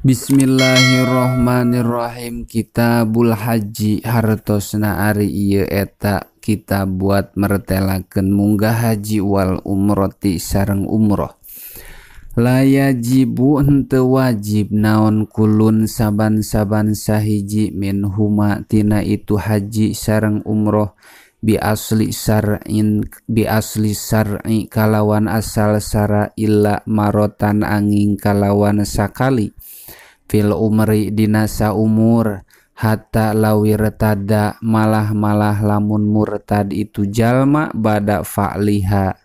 Bismillahirrahmanirrahim. Kitabul Haji hartosna ari ieu eta kita buat mertelakeun munggah haji wal umroti sareng umroh. La yajibu henteu wajib naon kulun saban-saban sahiji min huma tina itu haji sareng umroh bi asli syar'in bi asli syar'i kalawan asal syara illa marotan angin kalawan sakali fil umri dina saumur hatta lawirtada malah-malah lamun murtad itu jalma bada fa'liha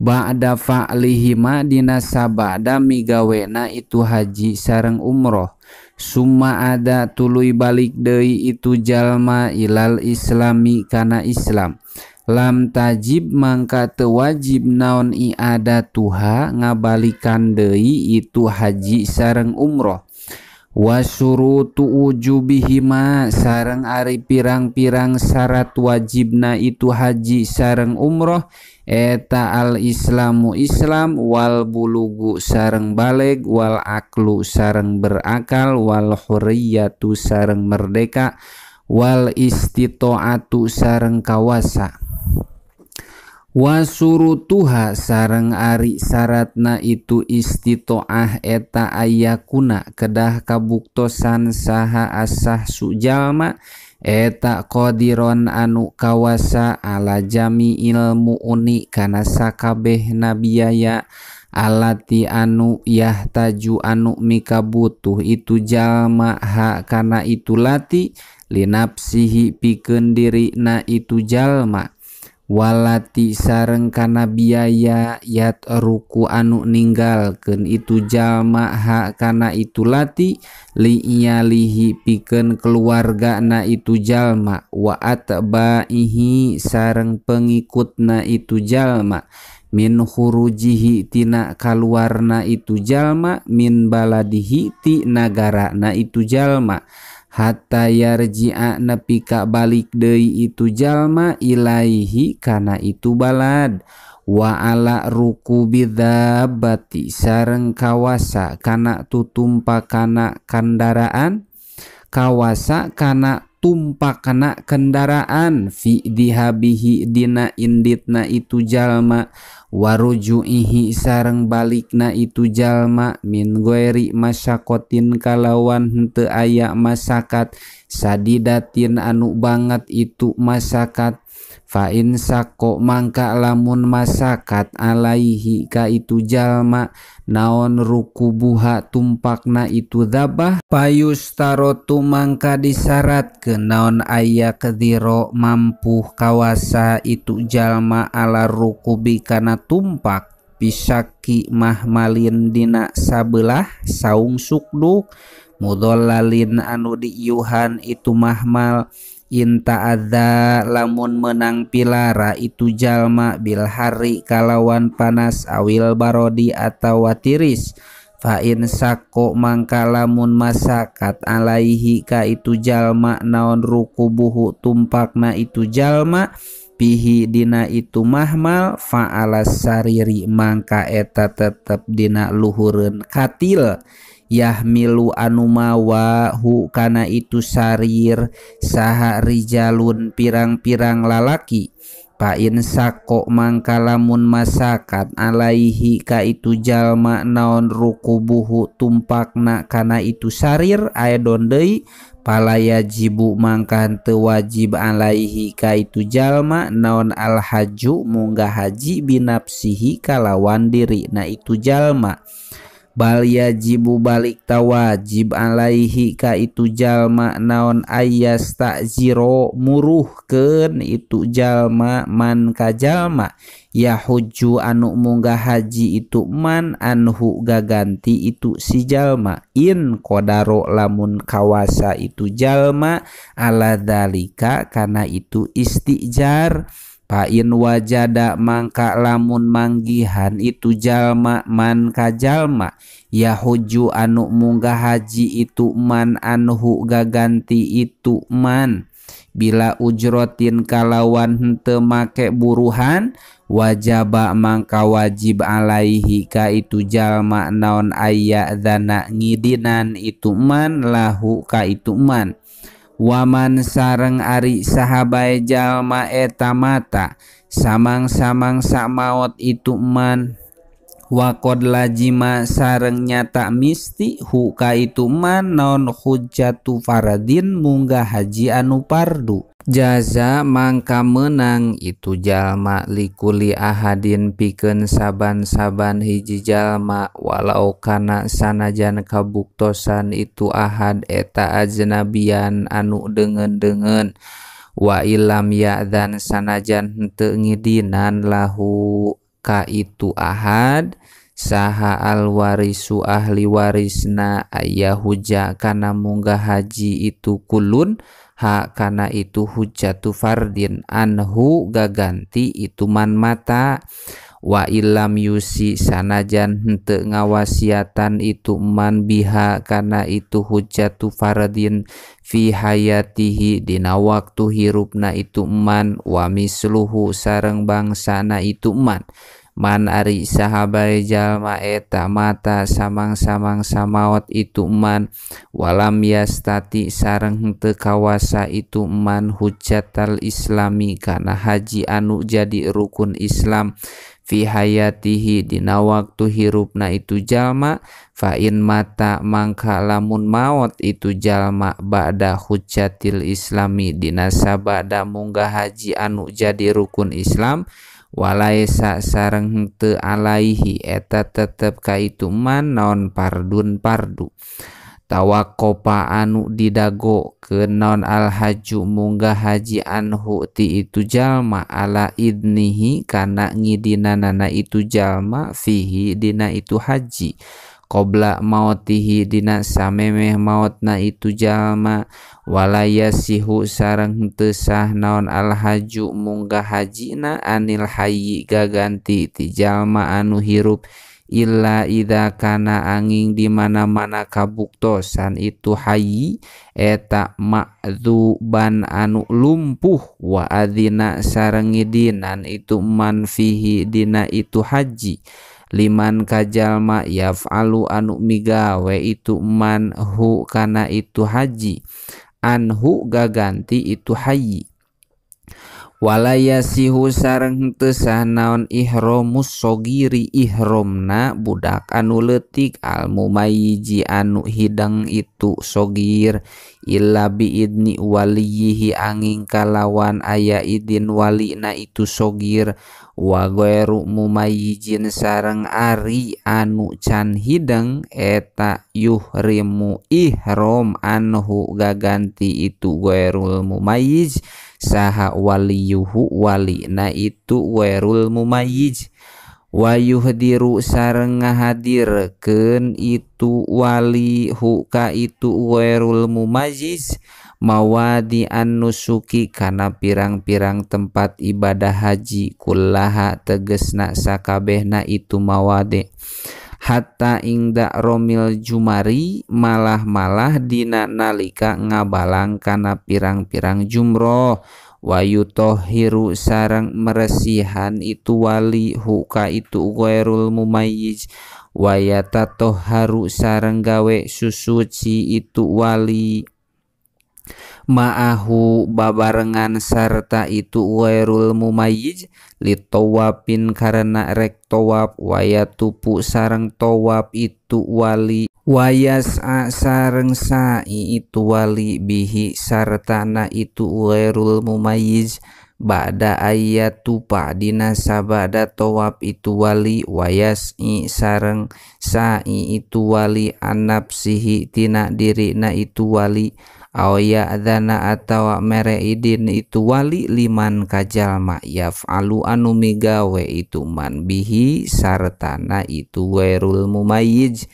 ba'da fa'lihima dina sabada migawena itu haji sareng umroh summa ada tuluy balik deui itu jalma ilal islami kana Islam lam tajib mangka teu wajib naon i'adatuha ngabalikan deui itu haji sareng umroh wasurutu wujubihima sareng ari pirang-pirang syarat wajibna itu haji sareng umroh eta al islamu islam wal bulugu sareng baleg wal aklu sareng berakal wal hurriyatu sareng merdeka wal istitoatu sareng kawasa wasurutuha sareng ari syaratna itu istitoah eta ayakuna kedah kabuktosan saha asah sujalma eta qadiron anu kawasa ala jami ilmu uni kana sakabehna biaya alati anu yahtaju anu mikabutuh itu jalma ha kana itu lati linapsihi pikeun dirina itu jalma walati sareng kana biaya yat ruku anu ninggalkeun itu jalma ha kana itu lati li'iyalihi pikeun keluargana itu jalma wa atba'ihi sareng pengikutna itu jalma min khurujihi tina kaluarna itu jalma min baladihi ti nagarana itu jalma hatta yarji'a nepi ka balik deui itu jalma ilaihi kana itu balad wa ala rukubi dzabati sareng kawasa kana tutumpakana kendaraan kawasa kana tumpakana kendaraan fi dihabihi dina inditna itu jalma warujuihi sareng balikna itu jalma min goeri masyakotin kalawan henteu aya masakat sadidatin anu banget itu masakat fa in sako mangka lamun masakat alaihi ka itu jalma naon rukubuha tumpakna itu dzabah payustarotu mangka disyaratkeun naon aya kediro mampu kawasa itu jalma ala rukubi kana tumpak pisaki mahmalin dina sabelah saung sukduk mudhollalin anu diiuhan itu mahmal inta adza lamun menang pilara itu jalma bil hari kalawan panas awil barodi atawa tiris fa in sako mangka lamun masakat alaihi ka itu jalma naon rukubuhu tumpakna itu jalma pihi dina itu mahmal fa alas sariri mangka eta tetep dina luhureun katil yahmilu anu mawa hu kana itu sarir saha rijalun pirang-pirang lalaki fa in sako mangka lamun masakat alaihi ka itu jalma naon rukubuhu tumpakna kana itu sarir aedon deui pala yajibu mangka henteu wajib alaihi ka itu jalma naon alhaju munggah haji binapsihi kalawan dirina itu jalma bal yajibu balik tawajib alaihi ka itu jalma naon ayas takziro muruhkeun itu jalma man ka jalma yahuju anu munggah haji itu man anhu gaganti itu si jalma in qadaro lamun kawasa itu jalma ala dzalika kana itu istijar fa in wajada mangka lamun manggihan itu jalma man ka jalma yahuju anu munggah haji itu man anhu gaganti itu man bila ujrotin kalawan henteu make buruhan Wajaba mangka wajib alaihi ka itu jalma naon aya dana ngidinan itu man lahu ka itu man. Waman sareng ari sahabae jalma eta mata samang-samang samaot itu man. Waqad lajima sareng nyata misti hu ka itu man naon hujjatu faradin munggah haji anu pardu. Jaza mangka menang itu jalma likuli ahadin pikeun saban-saban hiji jalma walau kana sanajan kabuktosan itu ahad eta ajnabian anu deungeun-deungeun wa ilam ya'dzan sanajan henteu ngidinan lahu ka itu ahad saha alwarisu ahli warisna aya huja kana munggah haji itu kulun ha kana itu hujjatu fardin anhu gaganti itu man mata. Wa ilam yusi sanajan henteu ngawasiatan itu man biha kana itu hujjatu fardin fi hayatihi dina waktu hirupna itu man wa misluhu sareng bangsana itu man. Man ari sahabae jalma eta mata samang-samang samaot itu man walam yastati sareng henteu kawasa itu man hujjatal islami kana haji anu jadi rukun Islam fi hayatihi dina waktu hirupna itu jalma. Fa in mata mangka lamun maot itu jalma ba'da hujjatil islami dina sabada munggah haji anu jadi rukun Islam walaisa sareng henteu alaihi eta tetep ka itu man naon pardun pardu. Tawakopa anu didago ke naon alhaju munggah haji anhu ti itu jalma ala idnihi kana ngidinanana itu jalma fihi dina itu haji qabla mautihi dina samemeh mautna itu jalma walayasihu sareng henteu sah naon alhaju munggah hajina anil hayyi gaganti ti jalma anu hirup illa idza kana angin di mana-mana kabuktosan itu hayyi eta ma'dzuban anu lumpuh wa adzina sareng ngidinan itu man fihi dina itu haji liman kajalma yaf'alu anu migawe itu man hu kana itu haji anhu gaganti itu hayyi. Walayasihu sareng henteu sah naon ihramus sogiri ihramna budak anu leutik al mumayyiji anu hidang itu sogir illa biidni waliyihi angin kalawan aya idin walina itu sogir wa ghairu mumayyijin sareng ari anu can hidang eta yuhrimu ihram anhu gaganti itu ghairul mumayyiz saha waliyuhu walina itu ghairul mumayyiz wa yuhdiru sareng ngahadirkeun itu wali hu ka itu ghairul mumayyiz mawadi an-nusuki kana pirang-pirang tempat ibadah haji kullaha tegesna sakabehna itu mawadi hatta ingda romil jumari malah-malah dina nalika ngabalang kana pirang-pirang jumroh wa yutohiru sareng meresihan itu wali huka itu ghairul mumayyiz wa yatatoharu sareng gawe susuci itu wali ma'ahu babarengan sarta itu ghairul mumayyiz litawafin karena rek tawaf wayatupu sareng tawaf itu wali wayas'a sareng sa'i itu wali bihi sartana itu ghairul mumayyiz ba'da ayatupa dina sabada tawaf itu wali wayas'i sareng sa'i itu wali anapsihi tina dirina itu wali aw ya'dzana atawa mere idin itu wali liman kajalma yaf'alu anu migawe itu man bihi sartana itu ghairul mumayyiz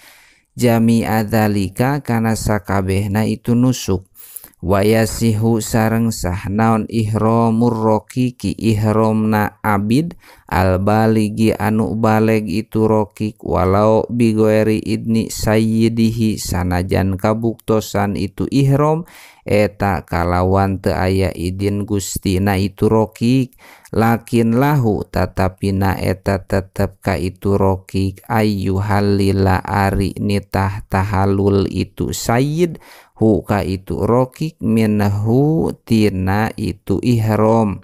jami'a dzalika kana sakabehna itu nusuk wayasihu sareng sah naon ihramur roqiqi ihramna abid al baligi anu baleg itu rokik walau bigoeri idni sayyidihi sanajan kabuktosan itu ihram eta kalawan teu aya idin gustina itu rokik lakin lahu tatapina eta tetep ka itu rokik ayu halila ari nitah tahalul itu sayyid hu ka itu rokik minhu tina itu ihram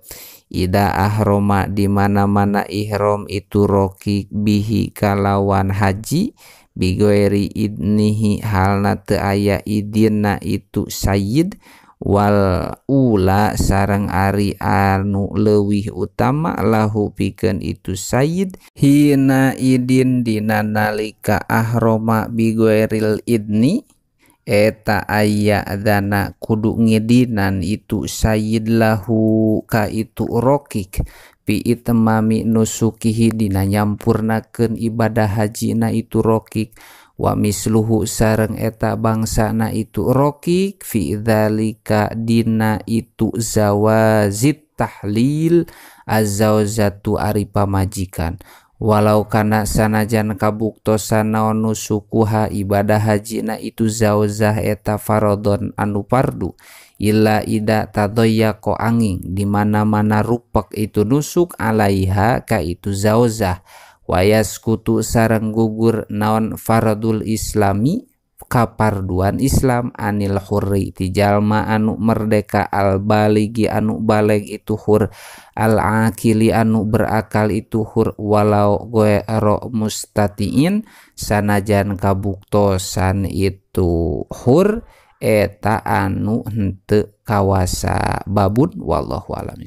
ida ahroma di mana-mana ihram itu rokik bihi kalawan haji bigoeri idnihi halna teu aya idinna itu sayyid wal ula sareng ari anu leuwih utama lahu pikeun itu sayyid hina idin dina nalika ahroma bigoeril idni eta aya dana kudu ngidinan itu sayyid lahu ka itu rokik pi itmami nusukihi dina nyampurnakeun ibadah hajina itu rokik wa misluhu sareng eta bangsana itu rokik fi dzalika dina itu zawazit tahlil azzauzatu ari pamajikan walau kana sanajan kabuktosan naon nusukuha ibadah hajina itu zauzah eta farodon anu fardu illa ida tadoyaqo angin di mana-mana rupak itu nusuk alaiha ka itu zauzah wayaskutu sareng gugur naon faradul islami kaparduan Islam anil hurri ti jalma anu merdeka al baligi anu baleg itu hur al akili anu berakal itu hur walau goero mustatiin sanajan kabuktosan itu hur eta anu henteu kawasa babun wallahu a'lam.